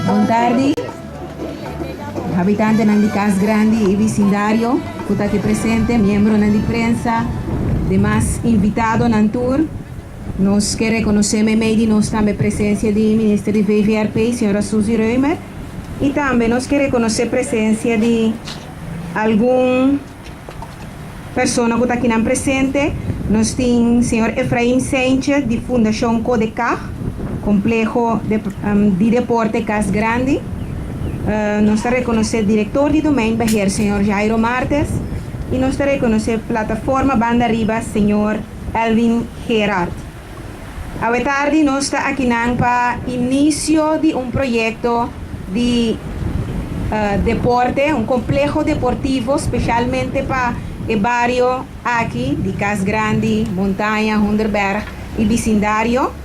Bon tardi, habitantenan di Cas Grandi y bisindario cu ta aki presente, miembronan di prensa, demas invitadonan tur. Nos ke reconoce meimei di nos tambe presencia di Minister di VVRP, señora Suzy Römer, y tambe nos ke reconoce presencia di algun Persona ku ta akinan presente, nos tin señor Efraim Seintje di Fundashon Kodekag, Kompleho di Deporte Kas Grandi. Nos ta rekonosé direktor di Domeinbeheer señor Jairo Martes i nos ta rekonosé Plataforma Banda Riba señor Elvin Gerard. Awe tardi nos ta akinan pa inisio di un proyekto di deporte, un kompleho deportivo spesialmente pa e bario aki di Kas Grandi, Montaña, Hoenderberg i bisindario.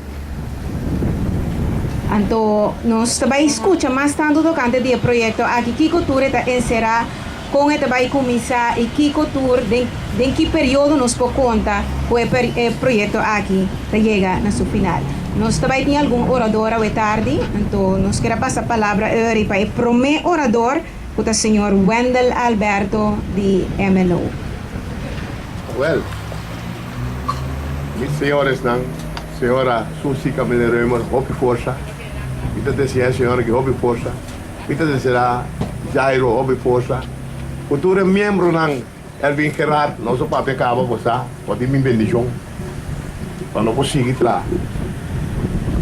Anto nos ta bai skucha mas tantu tokante di e proyekto aki, kiko tur e ta enserá, Kon e ta bai kuminsá i kiko tur den den ki periodo nos por konta ku e e proyekto aki ta yega na su final. Nos ta bai tin algun orador awe tardi, anto nos kier a pasa palabra ori pa e promé orador ku ta señor Wendell Alberto di MNO. Wèl, mis señoresnan, señora Susie Camille Römer hopi forsa. Mi ta deseá e señora aki hopi forsa. Mi ta deseá Jairo hopi forsa ku tur e miembronan. Elvin Gerard, nos a papia kaba bo sa, bo tin mi bendishon pa no por sigui traha.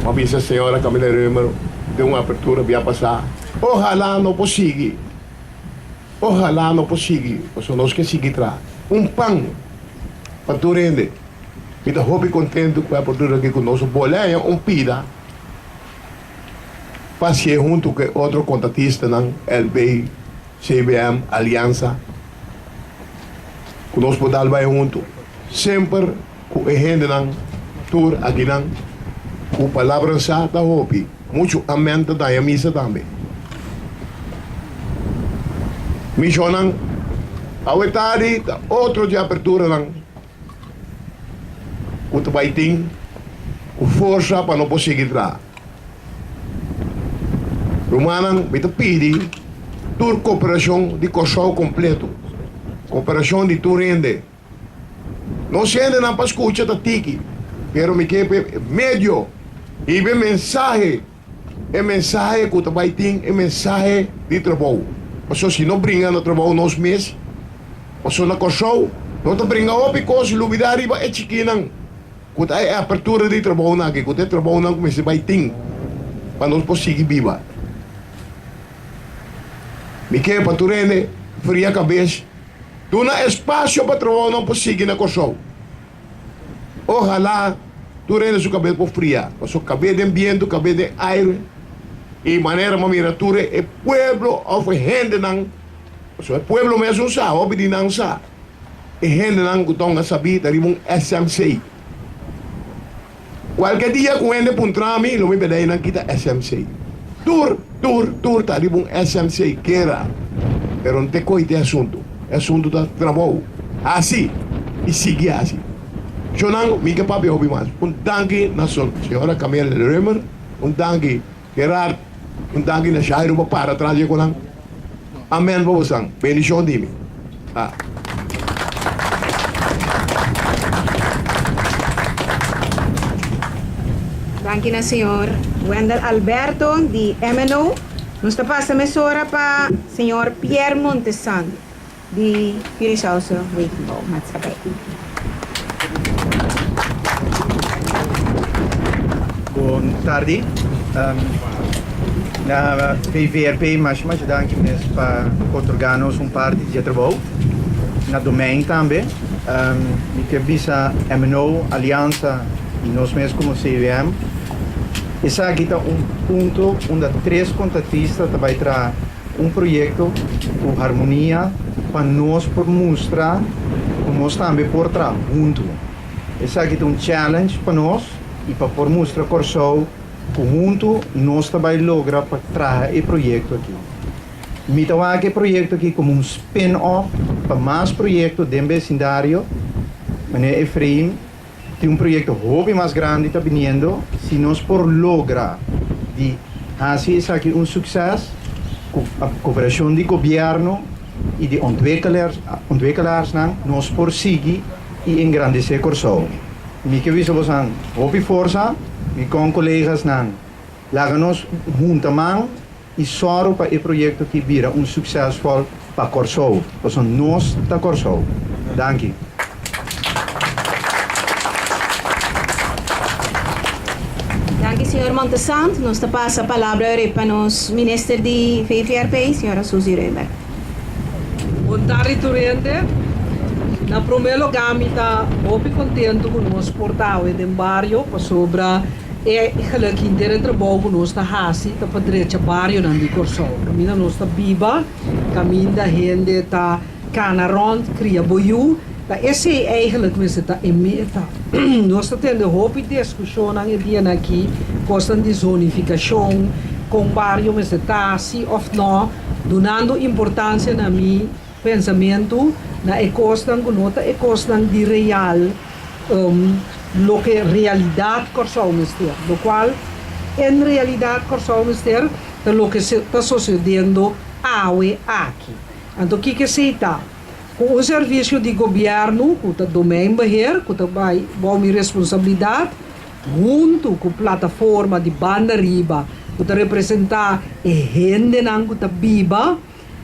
Bo a bisa señora Camila Römer den un apertura bia pasá, Ojalá no por sigui, ojalá no por sigui, pasobra nos ke sigui traha un pan pa tur hende. Mi ta hopi kontentu ku e apertura aki ku nos bolea un pida. Pasié huntu ku e otro kontratistanan, LB, CBM, Aliansa, ku nos por dal bai huntu. Semper ku e hendenan tur akinan ku palabran sa ta hopi, muchu amèn ta daña misa tambe. Mishonnan, awe tardi ta otro di aperturanan. Ku ta bai tin ku forsa pa no por sigui traha. Rumannan, mi ta pidi tur koperashon di Kòrsou kompleto, koperashon di tur hende. Nos hendenan pa skucha ta tiki, pero mi ke pa e medio hiba e mensahe, e mensahe ku ta bai tin e mensahe di trabou. Pasobra si no bringa na trabou nos mes, Pasobra na Kòrsou no ta bringa hopi kos lubidá riba e chikinan ku ta e apertura di trabounan aki, ku ta e trabounan ku mester bai tin pa nos por sigui biba. Mi ke pa tur hende fria kabes, duna espasio pa trabounan por sigui na Kòrsou. Ohalá tur hende su kabes por fria, pasobra kabes den bientu, kabes den aire i manera bo mira tur e pueblo òf e hendenan. Pasobra e pueblo mesun sa, hopi di nan sa, e hendenan ku ta hunga sabí ta riba un SMC. Kualke dia ku hende puntra mi, lo mi beda einan kita SMC. Tur, tur, tur ta riba un SMC, kera. Pero no ta e koe te asuntu. E asuntu ta trabou. Hasi i sigui hasi. Shonnan, mi ke papia hopi mas. Un danki na señora Camille Römer, un danki Gerard, un danki na Jairo pa para tras di e konan. Amen pa bosan. Bendishon di mi. Ah. Danki na señor Wendell Alberto di MNO. Nos ta pasa mesora pa señor Pierre Montesan. Di Curaçaose Wegenbouw Maatschappij. Bon tardi. Na VVRP masha masha danki mes pa otorga nos un parti di e trabou. Na Domein tambe. Mi ke bisa MNO, Aliansa y nos mes como CUM. Esaki ta un punto unda tres contratista ta bay traha. Un proyekto ku harmonia pa nos por mustra ku nos tambe por traha huntu. Esaki ta un challenge pa nos i pa por mustra Kòrsou ku huntu nos ta bai logra pa traha e proyekto aki. Mi ta wak e proyekto aki komo un spin-off pa mas proyekto den besindario, Meneer Efraim. Tin un proyecto hopi mas grandi ta biniendo, si nos por logra di Hasi esaki un sukses ku koperashon di gobièrnu i di ontwikkelaarsnan nos por sigui i engrandesé Kòrsou. Mi ke bisa bosan hopi forsa, mi kon-kolegasnan, laga nos hunta man i sòru pa e proyekto aki bira un suksesvol pa Kòrsou, pasobra nos ta Kòrsou. Danki. Danki señor Montesant. Nos ta pasa palabra ori pa nos minister di VVRP, señora Suzy Römer. Bon tardi tur hende. Na prome lugá mi ta hopi kontentu ku nos por ta awe den bario pasobra e geluk henter e trabou ku nos ta hasi ta pa drecha barionan di Kòrsou. Kaminda nos ta biba, kaminda hende ta Kana rond, kria bo yu, ta esei eigenlijk mester ta e meta. Nos ta tende hopi diskushonnan e dianan aki, kosnan di zonifikashon, kon bario mester ta, si òf nò, dunando importansia na mi pensamentu na e kosnan ku no ta e kosnan di real, loke realidat Kòrsou mester, lokual en realidat Kòrsou mester ta loke ta sosediendo awe aki. Anto kiko esei ta? Ku un servisio di gobièrnu ku ta Domeinbeheer, ku ta bai bou mi responsabilidat, huntu ku plataforma di Banda Riba ku ta representá e hendenan ku ta biba,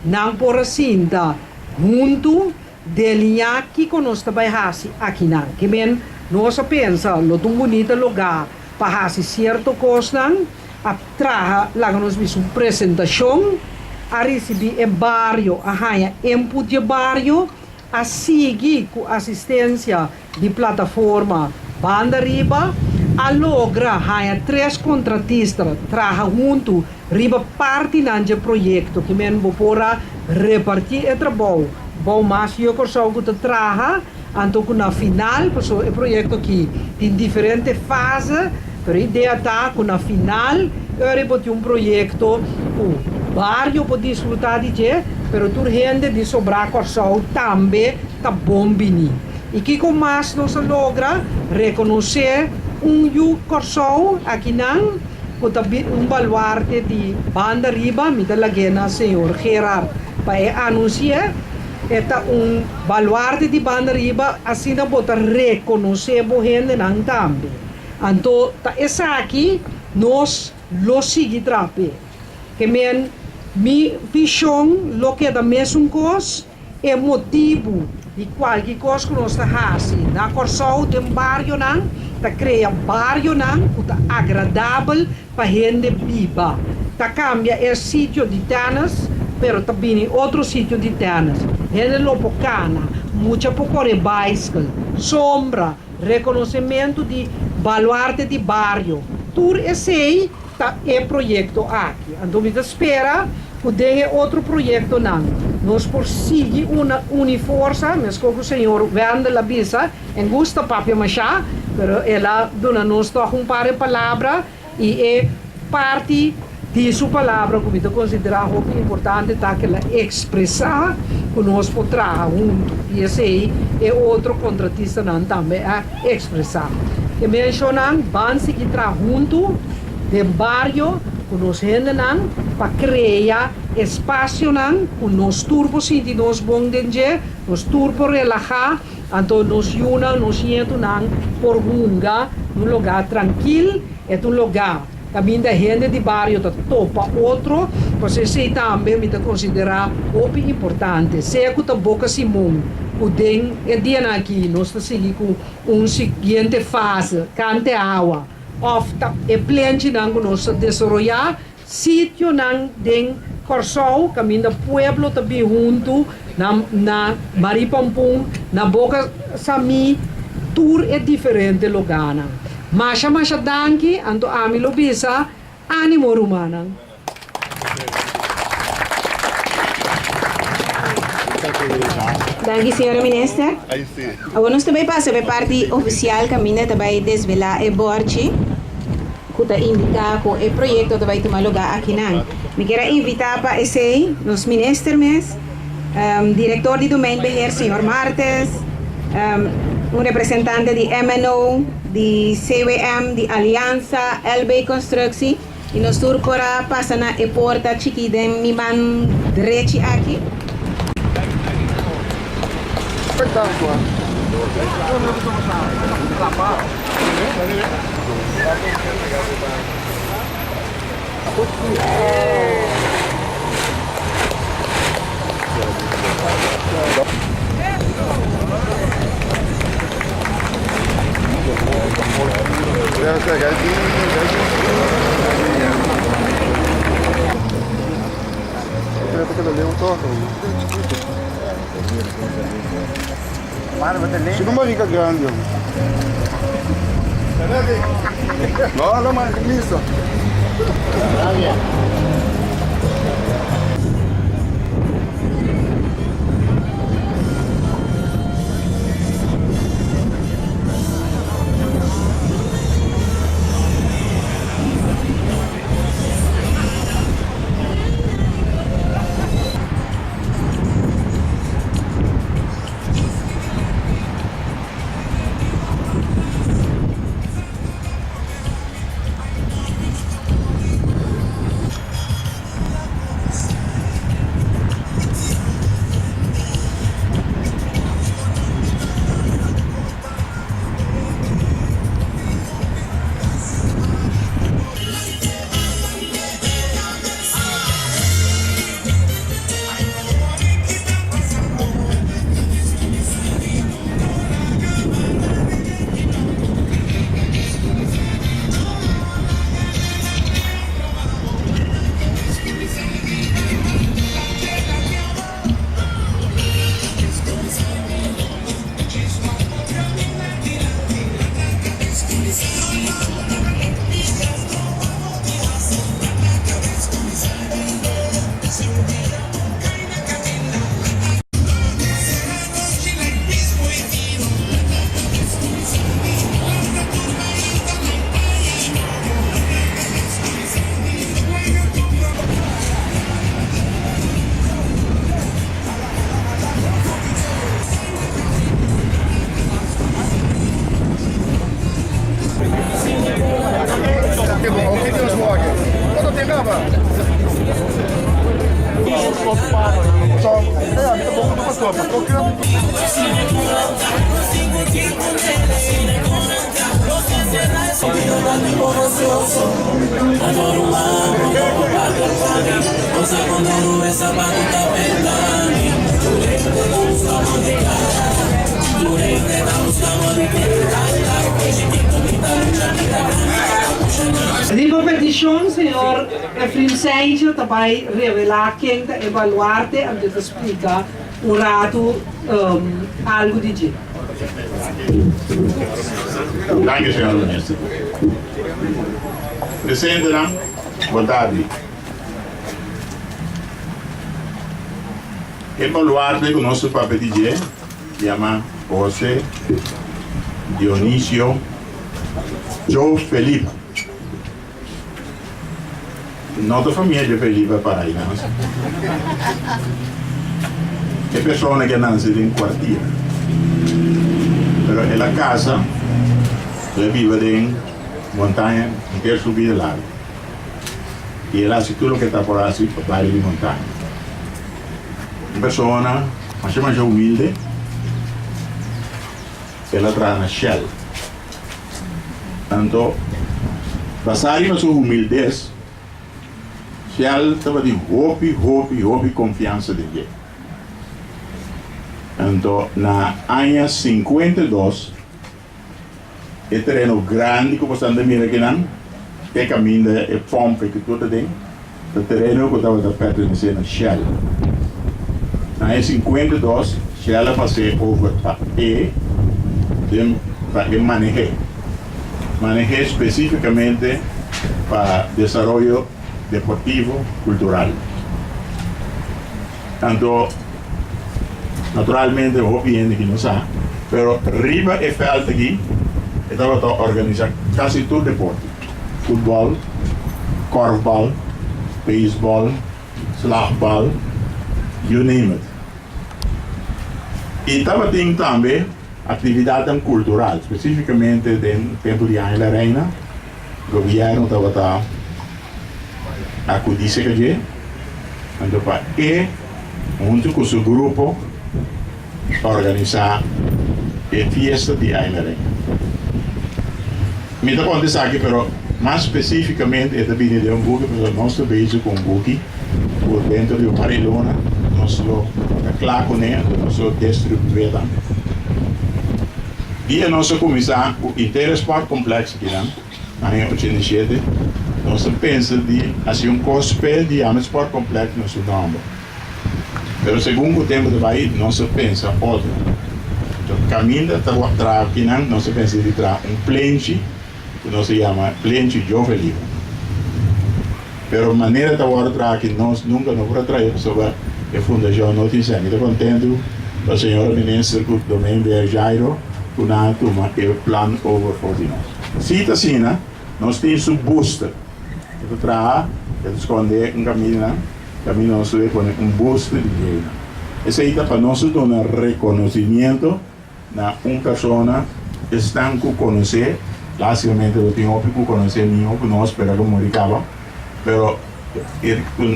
nan por a sinta huntu deliñá kiko nos ta bai hasi akinan. Ke men nos a pensa lo ta un bunita lugá pa hasi sierto kosnan. A traha laga nos bisa un presentashon, a risibí e bario, a haña input di e bario, a sigui ku asistensia di plataforma Banda Riba, a logra haña tres kontratista traha huntu riba partinan dje proyekto ki men bo por a repartí e trabou bou mas Yu Kòrsou ku ta traha. Anto ku na final, pasobra e proyekto aki tin diferente fase, pero e idea ta ku na final ora bo tin un proyekto ku bario por disfrutá di dje, pero tur hende di sobrá Kòrsou tambe ta bon bini. I kiko mas nos a logra? Rekonosé un yu Kòrsou akinan ku ta un baluarte di banda riba, mi ta lag'é na señor Gerard pa e anunsi'é. E ta un baluarte di banda riba, asina bo ta rekonosé bo hendenan tambe. Anto ta esaki nos lo sigui traha p'e. Ke men mi vishon lo keda mesun kos, e motibu di kualke kos ku nos ta hasi na Kòrsou den barionan ta krea barionan ku ta agradabel pa hende biba. Ta kambia e sitio di tènis, pero ta bini otro sitio di tènis. Hende lo por kana, mucha por kore baiskel, sombra, rekonosementu di baluarte di bario. Tur esei ta e proyekto aki. Anto mi ta spera ku den e otro proyektonan nos por sigui una uni forsa, meskos ku señor Wendel a bisa. En gusta papia mashá, pero el a duna nos tòg un par e palabra i e parti di su palabra ku mi ta konsiderá hopi importante ta ku el a ekspresá ku nos por traha huntu i esei e otro kontratistanan tambe a ekspresá. E menshonan ban sigui traha huntu den bario ku nos hendenan pa krea espasionan ku nos tur por sinti nos bon den dje, nos tur por relahá. Anto nos yunan, nos ñetunan por hunga na un lugá trankil. E ta un lugá kaminda hende di bario ta topa otro, pasobra esei tambe mi ta konsiderá hopi importante. Sea ku ta Boka Simon ku den e dianan aki nos ta sigui ku un siguiente fase, Kante Awa, òf ta e plenchinan ku nos ta desaroyá, Sitionan den Kòrsou kaminda pueblo ta bin huntu na na Maripampun, na Boka Samí, tur e diferente logánan. Masha masha danki, anto ami lo bisa ánimo rumannan. Danki señora minister. Awor nos ta bay pasa pa e parti oficial caminda ta bay desvela e borchi. Ku ta indiká ku e proyekto ta bai tuma lugá akinan. Mi kier a invitá pa esei nos minister mes, direktor di Domeinbeheer señor Martes, un representante di MNO, di CWM, di Aliansa, LB Constructie. I nos tur por a pasa na e porta chikí den mi man drechi aki. Riba petishon señor Efraim Seintje ta bai revelá ken ta e baluarte anto e ta splika un ratu algu di dje. Danki señor Minister. Presentenan, bon tardi. E baluarte ku nos ta papia di dje yama Jose Dionisio Joe Felipe. No ta famia dje Felipe para ei nan. E persona ke nanse den Kuartier, pero el a kasa, el a biba den Montaña henter su bida largu. I el a hasi tur loke ta por hasi pa bario di Montaña. Un persona masha masha humilde, el a traha na Shell. Anto, basá riba su humildes, Shell tabatin hopi, hopi, hopi konfiansa den dje. Anto, na aña 52, e tereno grandi ku boso anda mira akinan, e kaminda, e pòmp ku tur ta den, ta tereno ku tabata pertenesé na Shell. Na aña 52, Shell a pas'é over pa e den pa e maneh'é. Maneh'é spesífikamente pa desaroyo deportivo, kultural. Anto, naturalmente hopi hende ki no sa, pero riba e veld aki e tabata organisa casi tur deporte, futbol, korfbal, beisbol, slagbal, you name it. Y tabatin tambe actividadnan cultural, specificamente den tempo di Angela Reina, gobierno tabata. akudí serka dje, anto pa e huntu ku su grupo organisá e fiesta di Aymeren. Mi ta konta esaki pero mas spesífikamente e ta bini den un buki pasobra nos ta bezig ku un buki ku dentro di un par di luna nos lo ta kla kuné anto nos lo distribué tambe. Dia nos a kuminsá ku Interior Sport Complex akinan aña 87 nos a pensa di hasi un kos p'e di yama Sport Complex na su nòmber. Pero segun ku tempu ta bai nos a pensa otro. Enton kaminda ta traha akinan nos a pensa di traha un plenchi ku nos a yama Plenchi Jove Liba. Pero manera ta wòrdu traha aki nos nunka no por a traha pasobra e fundashon no tin sèn. Mi ta kontentu pa señora minister ku Domeinbeheer Jairo ku nan a tuma e plan over for di nos. Si ta asina nos tin su booster. E ta traha, e ta skonde un kaminda. Caminda nos debe pone un busto di dje. Esey ta pa nos duna reconocimiento na un persona, esnan cu conoce, lastimamente lo tin hopi cu conoce miho cu nos pero a muri caba, pero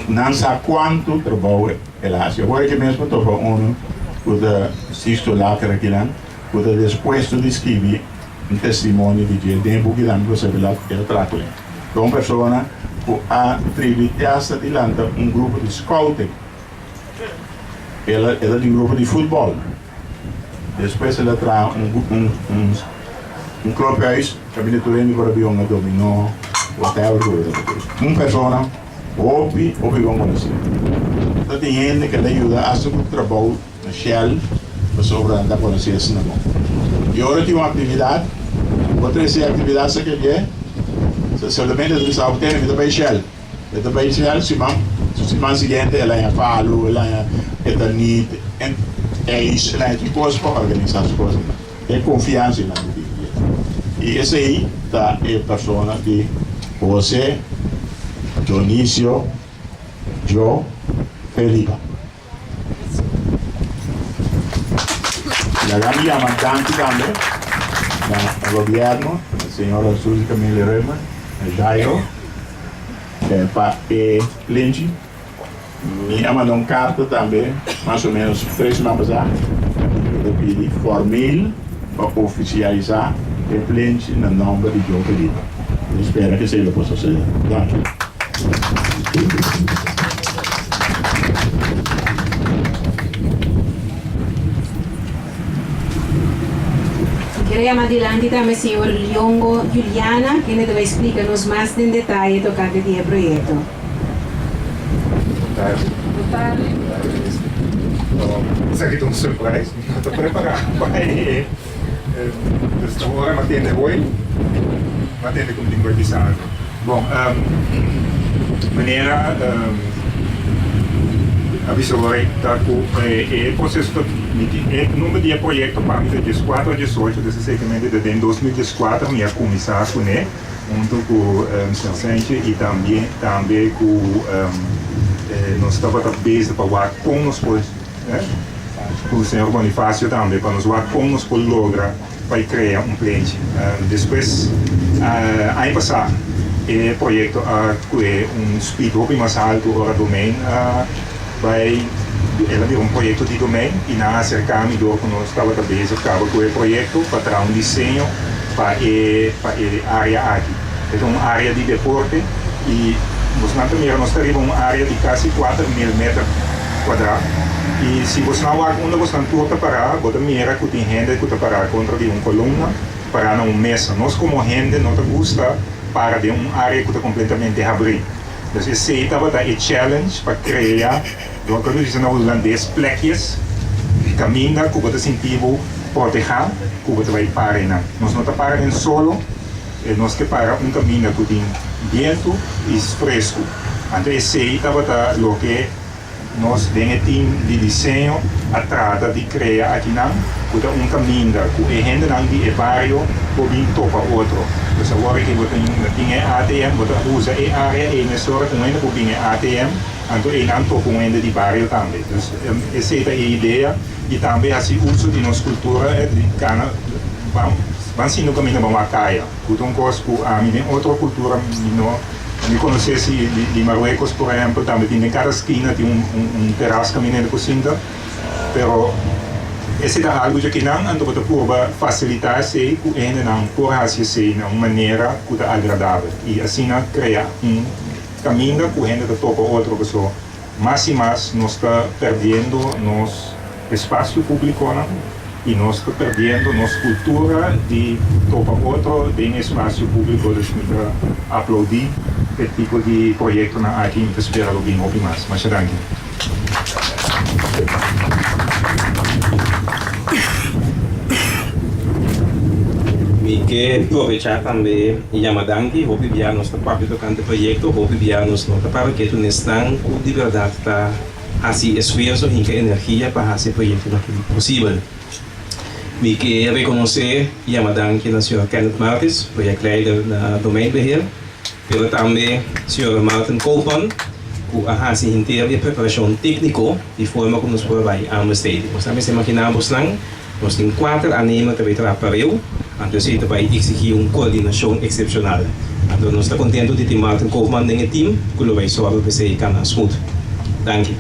nan sa cuanto trabou el a haci. Awor aki mes bo topa uno cu ta Sixto Laker akinan cu ta dispuesto di scribi un testimonio di dje den e buki tambe pasobra el a traha cu el. Ta un persona ku a tribi te asta di lanta un grupo di scouting. El a el a di un grupo di futbòl. Despues el a traha un un un un clubhuis kaminda tur hende por a bin hunga dominó, whatever ku bo ta kere. Un persona hopi hopi bon konosí. Ta tin hende ku el a yuda asta ku trabou. Shell pasobra nan ta konosé asina bon. I ora tin un aktividat, bo trese e aktividat sa ke dje, solamente ta bisa bo tene mi ta bai Shell. E ta bai Shell siman, su siman siguiente el haña palu, el haña etanit, ijs, el haña tur kos pa organisá su kosnan. E konfiansa nan ta tin dje. I esei ta e persona di Jose Dionisio Joe Felipa. Laga mi yama danki tambe na gobierno, na señora Suzy Camille Römer, na Jairo, pa e plenchi. Mi a manda un karta tambe mas o menos tres siman pasá kaminda mi ta pidi formeel pa ofisialisá e plenchi na nòmber di Joe Felipe. Mi spera ku esei lo por sosodé. Danki. Mi quiere yama dilanti tambe señor Liongo Juliana, kende ta bay splica nos mas den detaye tocante di e proyecto. Bon tardi. Bon tardi. Esaki ta un surprise, mi no ta prepara pa e. Dus ta ora mi a tende hoy, mi a tende ku mi tin ku bisa algu. Bon, manera a bisa hoy ta ku e proseso ta mi tin e number di e proyekto pa mi ta dieskuater diesocho, dus esekimente ta den 2014 mi a kuminsá kuné huntu ku señor Sentje i tambe tambe ku nos tabata bezig pa wak kon nos por. Ku señor Bonifacio tambe pa nos wak kon nos por logra pa e krea un plenchi. Despues aña pasá e proyekto a kue un speed hopi mas haltu ora Domein a bai, el a bira un proyekto di Domein i nan a aserká mi dor ku nos tabata bezig kaba ku e proyekto pa traha un diseño pa e pa e área aki. E ta un área di deporte i nos nan ta mira nos ta riba un área di kasi 4000 meter. Kuadrá. I si bosnan wak unda bosnan tur ta pará, bo ta mira ku tin hende ku ta pará kontra di un kolumna, pará na un mesa. Nos komo hende no ta gusta para den un área ku ta kompletamente habrí. Dus esei tabata e challenge pa krea, dor ku ta bisa na hulandes, plekjes, kaminda ku bo ta sinti bo protehá, ku bo ta bai para einan. Nos no ta para den solo, nos ke para un kaminda ku tin bientu i fresku. Anto esei tabata loke nos den e team di diseño a trata di krea akinan, ku ta un kaminda ku e hendenan di e bario por bin topa otro. Dus awor aki bo tin tin e ATM, bo ta usa e área ei mesora ku un hende por bin e ATM, anto einan topa un hende di bario tambe. Dus esei ta e idea i tambe hasi uso di nos kultura di kana ban ban sinti un kaminda ban wak kaya, ku ta un kos ku ami den otro kultura mi no. Mi konosé si di Marruecos por ehèmpel tambe tin den kada skina tin un un teras kaminda hende por sinta pero esei ta algu dje kinan anto bo ta purba fasilitá esei ku e hendenan por hasi esei na un manera ku ta agradabel i asina krea un kaminda ku hende ta topa otro paso mas i mas nos ta perdiendo nos espasio públikonan i nos ta perdiendo nos kultura di topa otro den espasio públiko. Dus mi ta aplaudí e tipo di proyektonan aki i mi ta spera lo bin hopi mas. Masha danki. Mi ke probechá tambe i yama danki. Hopi bia nos ta papia tokante proyekto, hopi bia nos no ta para ketu n'esnan ku di bèrdat ta hasi esfuerso, hinka energia pa hasi e proyektonan aki posibel. Mi ke rekonosé i yama danki na señor Kenneth Martis, proyektleider na Domeinbeheer, pero tambe señor Martin Koopman ku a hasi henter e preparashon tékniko di forma ku nos por a bai aanbesteding. Nos ta mester imaginá bosnan, nos tin kuater aannemer ta bai traha pareu, anto esei ta bai eksigí un koordinashon eksepshonal. Anto nos ta kontentu di tin Martin Koopman den e tim ku lo bai sòru pa esei kana smooth. Danki.